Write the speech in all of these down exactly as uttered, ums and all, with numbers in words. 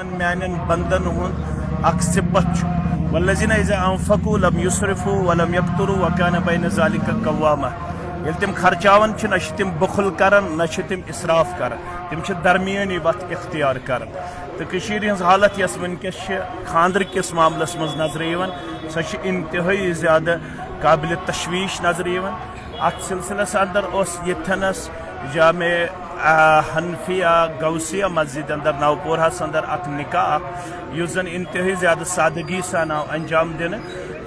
میانٮ۪ن بندن ہُنٛد اکھ صفت چھُ، والذین اذا انفقوا لم یسرفوا ولم یقتروا وکان بین ذلک قواما۔ ییٚلہِ تِم خرچاوان چھِ، نہ چھِ تِم بخل کران، نہ چھِ تِم اسراف کران، تِم چھِ درمیٲنی وتھ اختیار کران۔ تہٕ کٔشیٖرِ ہٕنٛز حالت، یۄس وٕنکیٚس چھِ خانٛدرٕ کِس معاملس منٛز نظرِ یِوان، سۄ چھِ انتہٲیی زیادٕ قابلِ تشویش نظرِ یِوان۔ اتھ سلسلس اندر اوس ییٚتھٮ۪نس جامع، آ، حنفیہ غوثیہ مسجد اندر، نوپورہس اندر اکھ نکاح اکھ، یُس زن انتہٲیی زیادٕ سادگی سان آو انجام دِنہٕ۔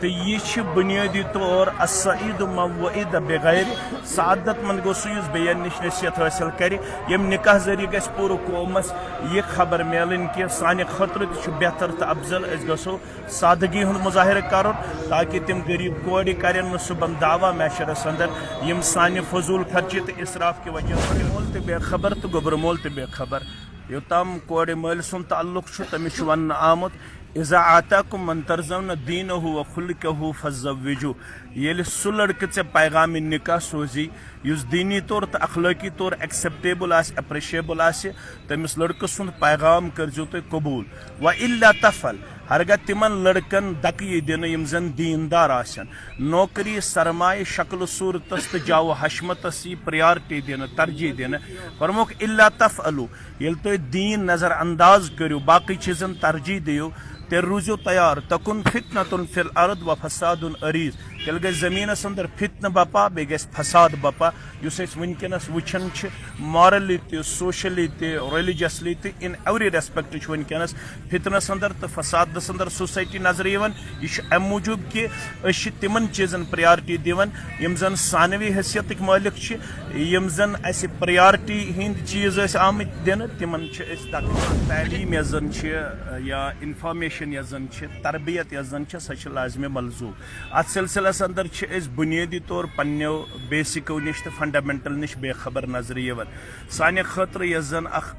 تہٕ یہِ چھِ بنیٲدی طور السعید من وعد بغیر، سعادت مند گوٚو سُہ یُس بیٚین نِش نصیحت حٲصِل کرِ۔ ییٚمہِ نکاح ذٔریعہٕ گژھِ پوٗرٕ قومس یہِ خبر میلٕنۍ کہِ سانہِ خٲطرٕ تہِ چھُ بہتر تہٕ افضل أسۍ گژھو سادگی ہُنٛد مظاہرٕ کرُن، تاکہ تِم غریب کورِ کرن نہٕ صُبحن دعویٰ محشرس اندر، یِم سانہِ فضول خرچی تہٕ اسراف کہِ وجہ سۭتۍ مول تہِ بے خبر تہٕ گوٚبرٕ مول تہِ بے خبر۔ یوٚتام کورِ مٲلۍ سُنٛد تعلق چھُ، تٔمِس چھُ وننہٕ آمُت، "اذا آتاکم من ترضون دینہ و خلقہ فزوجو"، ییٚلہِ سُہ لڑکہٕ ژےٚ پیغام نکاح سوزی، یُس دینی طور تہٕ اخلٲقی طور ایکسیپٹیبل آسہِ، اپریشیبل آسہِ، تٔمِس لڑکہٕ سُنٛد پیغام کٔرزیو تُہۍ قبول۔ و الا تفعل، ہرگاہ تِمن لڑکن دکہٕ یی دِنہٕ یِم زن دیندار آسن، نوکری، سرمایہ، شکل و صورتس تہٕ جاہ و حشمتس یی پریارٹی دِنہٕ، ترجیح دِنہٕ۔ فرموکھ، الا تفعلوا، ییٚلہِ تُہۍ دین نظر انداز کٔرِو، باقٕے چیزن ترجیح دِیِو، تیٚلہِ روٗزِو تیار، تکن فتنة فی الارض و فساد عریض، تیٚلہِ گژھِ زمینس اندر فتنہٕ بپا، بیٚیہِ گژھِ فساد بپا، یُس أسۍ وٕنکیٚنس وٕچھان چھِ، مارلی تہِ، سوشلی تہِ، ریلیجسلی تہِ، in every respect چھُ وٕنکیٚنس فتنس اندر تہٕ فسادس اندر سوسایٹی نظرِ یِوان۔ یہِ چھُ امہِ موٗجوٗب کہِ أسۍ چھِ تِمن چیٖزن پریارٹی دِوان، یِم زن ثانوی حیثیتٕکۍ مٲلک چھِ، یِم زن اسہِ پریارٹی ہٕنٛدۍ چیٖز ٲسۍ آمٕتۍ دِنہٕ، تِمن چھِ أسۍ دکہٕ دِوان۔ تعلیٖم یۄس زن چھِ یا انفارمیشن یۄس زن چھِ، تربیت یۄس زن چھِ، سۄ چھِ لازمِ ملزوم۔ اتھ سلسلس اندر چھِ أسۍ بنیٲدی طور پننیو بیسکو نِش تہٕ فنڈامنٹل نِش بے خبر نظرِ یِوان۔ سانہِ خٲطرٕ یۄس زن اکھ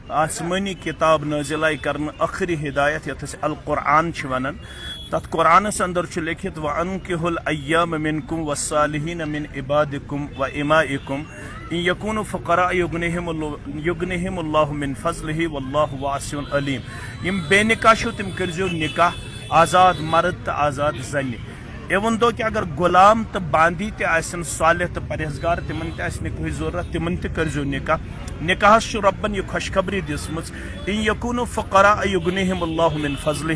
آسمٲنی کتاب نٲزل آیہِ کرنہٕ، ٲخری ہدایت یتھ أسۍ القرآن چھِ ونان، تتھ قرآنس اندر چھُ لیکھِتھ، "وانکحوا الایام منکم والصالحین من عبادکم و امائکم ان یکونوا فقراء یغنہم اللہ، یغنہم اللہ من فضلہ واللہ واسع علیم"۔ یِم بے نکاح چھِو، تِم کٔرزیو نکاح، آزاد مرد تہٕ آزاد زنہِ۔ Even though کہ اگر غلام تہٕ باندی تہِ آسن صالح تہٕ پرہیزگار، تِمن تہِ آسہِ نکاحٕچ ضرورت، تِمن تہِ کٔرزیو نکاح۔ نکاحس چھُ رۄبن یہِ خوشخبری دِژمٕژ، "ان یکونوا فقراء یغنہم اللہ من فضلہ"۔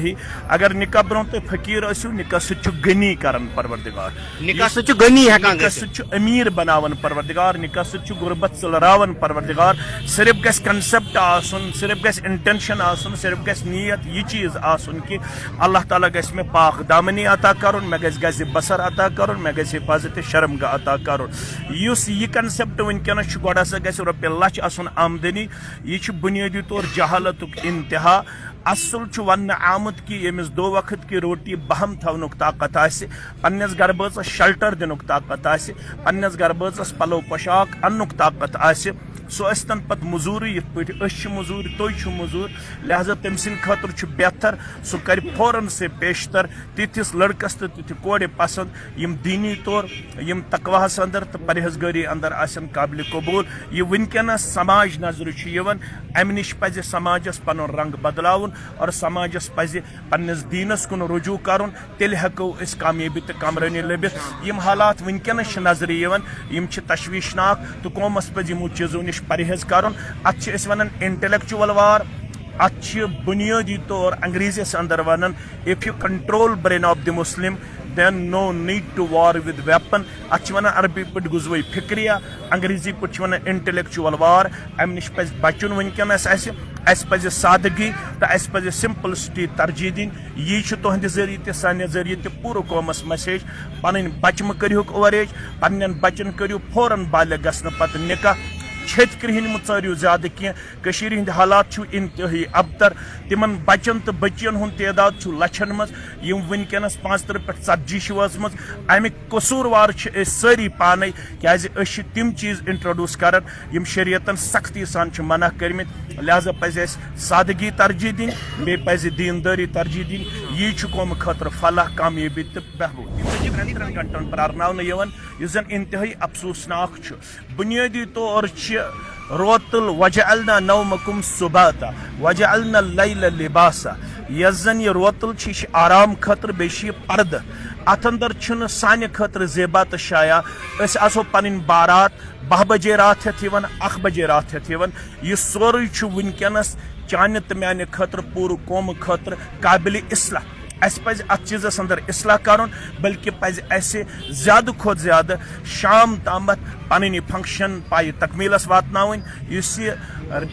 اگر نکاح برونٛہہ تُہۍ فقیر ٲسِو، نکاح سۭتۍ چھُ غنی کران پروردگار۔ نکاح سۭتۍ چھُ غنی ہٮ۪کان نکاح گٔژھِتھ۔ سۭتۍ چھُ امیر بناوان پروردگار، نکاح سۭتۍ چھُ غربت ژٔلراوان پروردگار۔ صرف گژھِ concept آسُن، صرف گژھِ intention آسُن، صرف گژھِ نیت یہِ چیٖز آسُن کہِ اللہ تعالیٰ گژھِ مےٚ پاک دامنی عطا کرُن، مےٚ گژھِ گژھِ بصر عطا کرُن، مےٚ گژھِ حفاظت شرمگاہ عطا کرُن۔ یُس یہِ concept وٕنکیٚنس چھُ، گۄڈٕ ہسا گژھِ رۄپیہِ لچھ آسُن آمدنی، یہِ چھُ بنیٲدی طور جہالتُک انتہا۔ اصل چھُ وننہٕ آمُت کہِ ییٚمِس دو وقت کی روٹی بہم تھاونُک طاقت آسہِ، پننِس گربٲژس shelter دِنُک طاقت آسہِ، پننِس گربٲژس پلو پوشاک اننُک طاقت آسہِ، سُہ ٲسۍتن پتہٕ مٔزوٗرٕے، یِتھ پٲٹھۍ أسۍ چھِ مٔزوٗرۍ، تُہۍ چھِو مٔزوٗرۍ، لہذا تٔمۍ سٕنٛدِ خٲطرٕ چھُ بہتر سُہ کرِ فوراً سے پیشتر تِتھِس لڑکس تہٕ تِتھِ کورِ پسند، یِم دینی طور، یِم تقواہس اندر تہٕ پرہیزگٲری اندر آسن قابلِ قبول۔ یہِ وٕنکیٚنس سماج نظرِ چھُ یِوان، امہِ نِش پزِ سماجس پنُن رنگ بدلاوُن اور سماجس پزِ پننِس دیٖنس کُن رجوع کرُن، تیٚلہِ ہٮ۪کو أسۍ کامیٲبی تہٕ کامرٲنی لٔبِتھ۔ یِم حالات وٕنکیٚنس چھِ نظرِ یِوان، یِم چھِ تشویشناک تہٕ قومس پزِ یِمو چیٖزو نِش پرہیز کرُن۔ اتھ چھِ أسۍ ونان intellectual war، اتھ چھِ بنیٲدی طور انگریزیس اندر ونان، "If you control brain of the Muslim, then no need to war with weapon"۔ اتھ چھِ ونان عربی پٲٹھۍ غزوہ فکریہ، انگریزی پٲٹھۍ چھِ ونان intellectual war۔ امہِ نِش پزِ بچُن وٕنکیٚنس اسہِ۔ اسہِ پزِ سادگی تہٕ اسہِ پزِ simplicity ترجیح دِنۍ۔ یی چھُ تُہنٛدِ ذٔریعہٕ تہِ، سانہِ ذٔریعہٕ تہِ پوٗرٕ قومس message۔ پنٕنۍ بچہٕ مہٕ کٔرِہُکھ over age، پننٮ۪ن بچن کٔرِو فوراً بالغ گژھنہٕ پتہٕ نکاح۔ چھٔتۍ کرٛہِنۍ مہٕ ژٲرِو زیادٕ کینٛہہ۔ کٔشیٖرِ ہٕنٛدۍ حالات چھُ انتہٲیی ابتر۔ تِمن بچن تہٕ بچین ہُنٛد تعداد چھُ لچھن منٛز، یِم وٕنکیٚنس پانٛژترٕہ پٮ۪ٹھ ژتجی چھِ وٲژمٕژ۔ امیِکۍ قصوٗروار چھِ أسۍ سٲری پانے، کیازِ أسۍ چھِ تِم چیٖز introduce کران، یِم شریعتن سختی سان چھِ منع کٔرمٕتۍ۔ لہذا پزِ اسہِ سادگی ترجیح دِنۍ، بیٚیہِ پزِ دیندٲری ترجیح دِنۍ۔ یی چھُ قومہٕ خٲطرٕ فلاح، کامیٲبی تہٕ بہبود۔ یِم چھِ ترٛٮ۪ن ترٛٮ۪ن گھنٹن پرارناونہٕ یِوان، یُس زن انتہٲیی افسوسناک چھُ۔ بنیٲدی طور چھِ روتل، وجعلنا نومکم سباتا، وجعلنا اللیل لباسا۔ یۄس زن یہِ روتل چھِ، یہِ چھِ آرام خٲطرٕ، بیٚیہِ چھِ یہِ پردٕ۔ اتھ اندر چھُنہٕ سانہِ خٲطرٕ زیبا تہٕ شایا۔ أسۍ آسو پنٕنۍ بارات باہ بجے راتھ ہٮ۪تھ یِوان، اکھ بجے راتھ ہٮ۪تھ یِوان۔ یہِ سورُے چھُ وٕنکیٚنس چانہِ تہٕ میانہِ خٲطرٕ، پوٗرٕ قومہٕ خٲطرٕ قابلِ اصلاح۔ اسہِ پزِ اتھ چیٖزس اندر اصلاح کرُن، بلکہِ پزِ اسہِ زیادٕ کھۄتہٕ زیادٕ شام تامتھ پنٕنۍ یہِ function پایہِ تکمیلس واتناوٕنۍ۔ یُس یہِ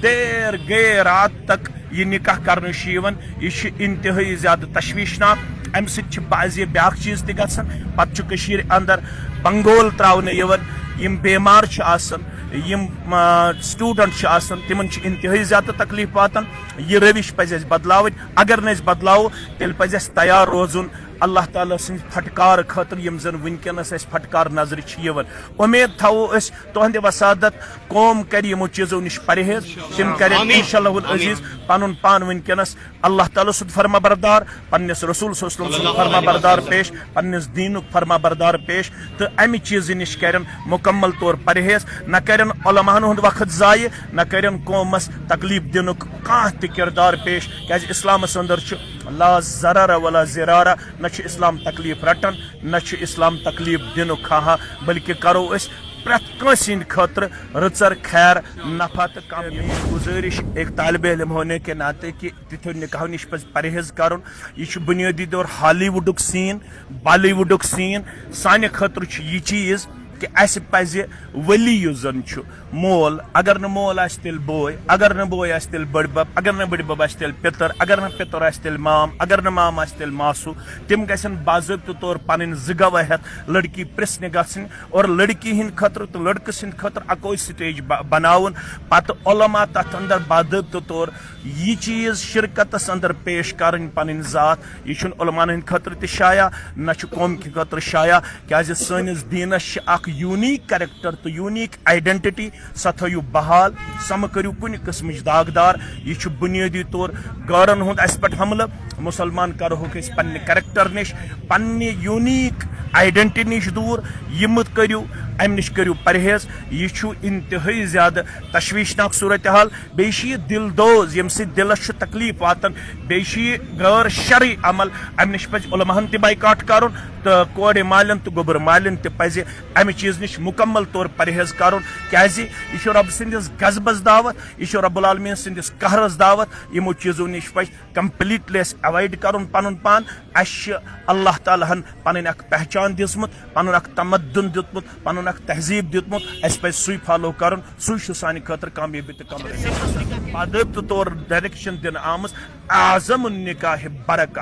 دیر گیر رات تک یہِ نکاح کرنہٕ چھُ یِوان، یہِ چھُ انتہٲیی زیادٕ تشویشناک۔ امہِ سۭتۍ چھِ بعضے بیاکھ چیٖز تہِ گژھان۔ پتہٕ چھُ کٔشیٖرِ اندر بنگول تراونہٕ یِوان۔ یِم بیمار چھِ آسان، یِم، آ، student چھِ آسان، تِمن چھِ انتہٲیی زیادٕ تکلیف واتان۔ یہِ روش پزِ اسہِ بدلاوٕنۍ۔ اگر نہٕ أسۍ بدلاوو، تیٚلہِ پزِ اسہِ تیار روزُن اللہ تعالیٰ سٕنٛدِ پھٹکار خٲطرٕ، یِم زن وٕنکیٚنس اسہِ پھٹکار نظرِ چھِ یِوان۔ امید تھاوو أسۍ تُہنٛدِ وسادت قوم کرِ یِمو چیٖزو نِش پرہیز، تِم کرن انشاءاللہ العزیز پنُن پان وٕنکیٚنس اللہ تعالیٰ سُنٛد فرما بردار، پننِس رسول صلی اللہ علیہ وسلم سُنٛد فرما بردار پیش، پننِس دیٖنُک فرما بردار پیش، تہٕ امہِ چیٖزٕ نِش کرن مکمل طور پرہیز۔ نہ کرن علماہن ہُنٛد وقت ضایع، نہ کرن قومس تکلیف دِنُک کانٛہہ تہِ کردار پیش، کیازِ اسلامس اندر چھُ لا ضرر ولا ضرار۔ نہ چھُ اسلام تکلیف رٹان، نہ چھُ اسلام تکلیف دِنُک خواہاں، بلکہِ کرو أسۍ پرٛٮ۪تھ کٲنٛسہِ ہٕنٛدِ خٲطرٕ رٕژر خیر نفع تہٕ کم۔ میٲنۍ گزٲرِش ایک طالب علم ہونے کے ناطے کہ تِتھیو نکاحو نِش پزِ پرہیز کرُن۔ یہِ چھُ بنیٲدی طور ہالی وُڈُک scene، بالی وُڈُک scene۔ سانہِ خٲطرٕ چھُ یہِ چیٖز کہ اسہِ پزِ ولی یُس زن چھُ، مول، اگر نہٕ مول آسہِ تیٚلہِ بوے، اگر نہٕ بوے آسہِ تیٚلہِ بٔڈبب، اگر نہٕ بٔڈبب آسہِ تیٚلہِ پِتٕر، اگر نہٕ پِتٕر آسہِ تیٚلہِ مام، اگر نہٕ مام آسہِ تیٚلہِ ماسوٗ۔ تِم گژھن باضٲبطہٕ طور پنٕنۍ زٕ گواہ ہٮ۪تھ لڑکی پرژھنہِ گژھٕنۍ اور لڑکی ہٕنٛدِ خٲطرٕ تہٕ لڑکہٕ سٕنٛدِ خٲطرٕ اکوے stage ب-، بناوُن۔ پتہٕ علماء تتھ اندر باضٲبطہٕ طور یہِ چیٖز شرکتس اندر پیش کرٕنۍ پنٕنۍ ذات۔ یہِ چھُنہٕ علماءن ہٕنٛدِ خٲطرٕ تہِ شایع، نہ چھُ قوم کہِ خٲطرٕ شایع، کیازِ سٲنِس دیٖنس چھِ اکھ unique character تہٕ unique identity، سۄ تھٲیِو بحال، سۄ مہٕ کٔرِو کُنہِ قٕسمٕچ داغدار۔ یہِ چھُ بُنیٲدی طور غٲرن ہُنٛد اسہِ پٮ۪ٹھ حملہٕ۔ مُسلمان کرہوکھ أسۍ پننہِ character نِش، پننہِ unique identity نِش دوٗر۔ یہِ مہٕ کٔرِو، امہِ نِش کٔرِو پرہیز۔ یہِ چھُ انتہٲیی زیادٕ تشویشناک صورتحال۔ بیٚیہِ چھُ یہِ دِل دوز، ییٚمہِ سۭتۍ دِلس چھُ تکلیف واتان۔ بیٚیہِ چھُ یہِ غٲر شرعی عمل، امہِ نِش پزِ علماہن تہِ boycott کرُن تہٕ کورِ مالٮ۪ن تہٕ گوٚبُر مالٮ۪ن تہِ پزِ امہِ چیٖز نِش مُکمل طور پرہیز کرُن، کیازِ یہِ چھُ رۄب سٕنٛدِس غضبس دعوت، یہِ چھُ رب العالمین سٕنٛدِس قہرس دعوت۔ یِمو چیٖزو نِش پزِ completely اسہِ avoid کرُن پنُن پان۔ اسہِ چھِ اللہ تعالیٰ ہن پنٕنۍ اکھ پہچان دِژمٕژ، پنُن اکھ تمدُن دیُتمُت، پنُن اکھ تہذیب دیُتمُت، اسہِ پزِ سُے follow کرُن، سُے چھُ سانہِ خٲطرٕ کامیٲبی تہٕ کمرٲنی۔ باضٲبطہٕ طور direction دِنہٕ آمٕژ، اعظم النکاح برکہ،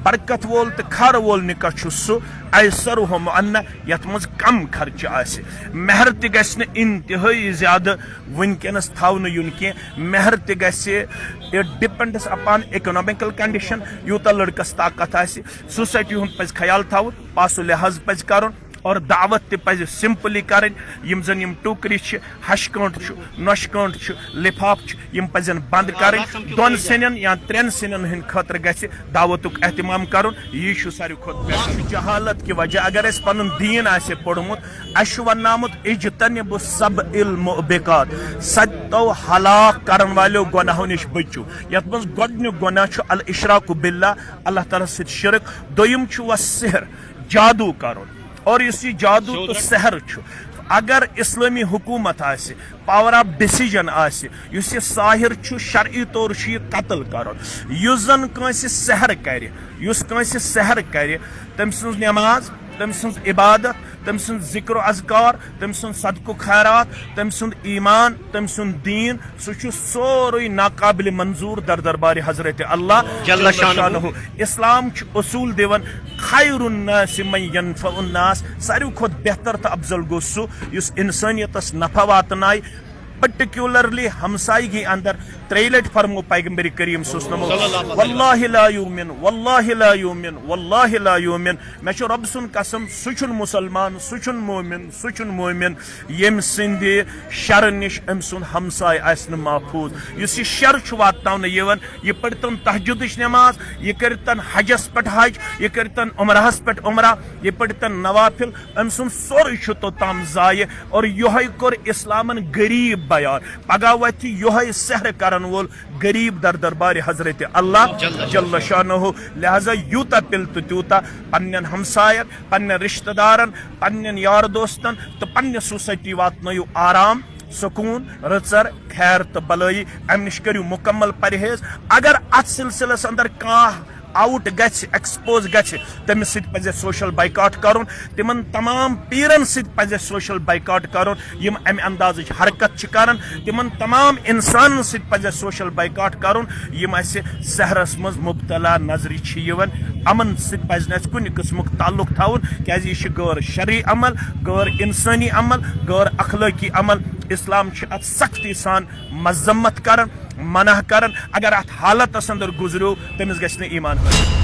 برکت وول تہٕ کھر وول نکاح چھُ سُہ، ایسرہ مؤنہ، یتھ منٛز کم خرچہٕ آسہِ۔ مہر تہِ گژھِ نہٕ انتہٲیی زیادٕ وٕنکیٚنس تھاونہٕ یُن کینٛہہ۔ مہر تہِ گژھِ، it depends upon economical condition، یوٗتاہ لڑکس طاقت آسہِ۔ Society ہُنٛد پزِ خیال تھاوُن، پاس و لحاظ پزِ کرُن اور دعوت تہِ پزِ simply کرٕنۍ۔ یِم زن یِم ٹوکرِ چھِ، ہشہِ کٲنٛٹھ چھُ، نۄشہِ کٲنٛٹھ چھُ، لفاف چھُ، یِم پزن بند کرٕنۍ۔ دۄن سِنٮ۪ن یا ترٛٮ۪ن سِنٮ۪ن ہٕنٛدِ خٲطرٕ گژھِ دعوتُک اہتمام کرُن۔ یہِ چھُ ساروی کھۄتہٕ بہتر۔ جہالت کہِ وجہ اگر أسۍ پنُن دیٖن آسہِ پوٚرمُت، اسہِ چھُ ونناومُت، "اجتنبوا السبع الموبقات"، ستو ہلاک کرن والیو گۄناہو نِش بٔچِو۔ یتھ منٛز گۄڈنیُک گۄناہ چھُ الاشراک باللہ، اللہ تعالیٰ سۭتۍ شرک۔ دوٚیِم چھُ والسحر، جادو کرُن۔ اور یُس یہِ جادو تہٕ سحر چھُ، اگر اسلٲمی حکوٗمت آسہِ، power of decision آسہِ، یُس یہِ ساحر چھُ، شرعی طور چھُ یہِ قتل کرُن۔ یُس زن کٲنٛسہِ سحر کرِ، یُس کٲنٛسہِ سحر کرِ، تٔمۍ سٕنٛز نماز، تٔمۍ سٕنٛز عبادت، تٔمۍ سٕنٛز ذکر و اذکار، تٔمۍ سُنٛد صدقہٕ خیرات، تٔمۍ سُنٛد ایمان، تٔمۍ سُنٛد دیٖن، سُہ چھُ سورُے ناقابل منظور در دربارِ حضرت اللہ جل جل شانہ۔ شانہ۔ اسلام چھُ اصوٗل دِوان، "خیر الناس من ینفع الناس"، ساروی کھۄتہٕ بہتر تہٕ افضل گوٚو سُہ یُس انسٲنیتس نفع واتنایہِ۔ Particularly ہمسایگی اندر ترٛیٚیہِ لٹہِ فرمو پیغمبر کریم صلی اللہ علیہ وسلم، "واللہ لا یؤمن، واللہ لا یؤمن، واللہ لا یؤمن۔" مےٚ چھُ رۄب سُنٛد قسم، سُہ چھُنہٕ مُسلمان، سُہ چھُنہٕ مومن، سُہ چھُنہٕ مومن، ییٚمہِ سٕنٛدِ شرٕ نِش أمۍ سُنٛد ہمساے آسہِ نہٕ محفوظ۔ یُس یہِ شر چھُ واتناونہٕ یِوان، یہِ پٔرۍتن تہجدٕچ نماز، یہِ کٔرۍتن حجس پٮ۪ٹھ حج، یہِ کٔرۍتن عمرہس پٮ۪ٹھ عمرہ، یہِ پٔرۍتن نوافل، أمۍ سُنٛد سورُے چھُ توٚتام ضایع۔ اور یِہوٚے کوٚر اسلامن غریب بیان۔ پگاہ وتھِ یِہوٚے سحر کرن وول غریب در دربارِ حضرت اللہ جل شانہ۔ لہذا یوٗتاہ پِل تہٕ تیوٗتاہ پننٮ۪ن ہمساین، پننٮ۪ن رشتہٕ دارن، پننٮ۪ن یار دوستن تہٕ پننہِ سوسایٹی واتنٲیِو آرام، سکوٗن، رٕژر، خیر تہٕ بلٲیی۔ امہِ نِش کٔرِو مُکمل پرہیز۔ اگر اتھ سلسلس اندر کانٛہہ آوُٹ گژھِ، ایکسپوز گژھِ، تٔمِس سۭتۍ پزِ سوشل بایکاٹ کرُن۔ تِمن تمام پیرن سۭتۍ پزِ سوشل بایکاٹ کرُن، یِم امہِ اندازٕچ حرکت چھِ کران۔ تِمن تمام انسانن سۭتۍ پزِ سوشل بایکاٹ کرُن، یِم اسہِ سحرس منٛز مبتلا نظرِ چھِ یِوان۔ یِمن سۭتۍ پزِ نہٕ اسہِ کُنہِ قٕسمُک تعلق تھاوُن، کیازِ یہِ چھِ غٲر شرعی عمل، غٲر انسٲنی عمل، غٲر اخلٲقی عمل۔ اسلام چھُ اتھ سختی سان مذمت کران، منع کران۔ اگر اتھ حالتس اندر گُزریو، تٔمِس گژھِ نہٕ ایمان حٲصِل۔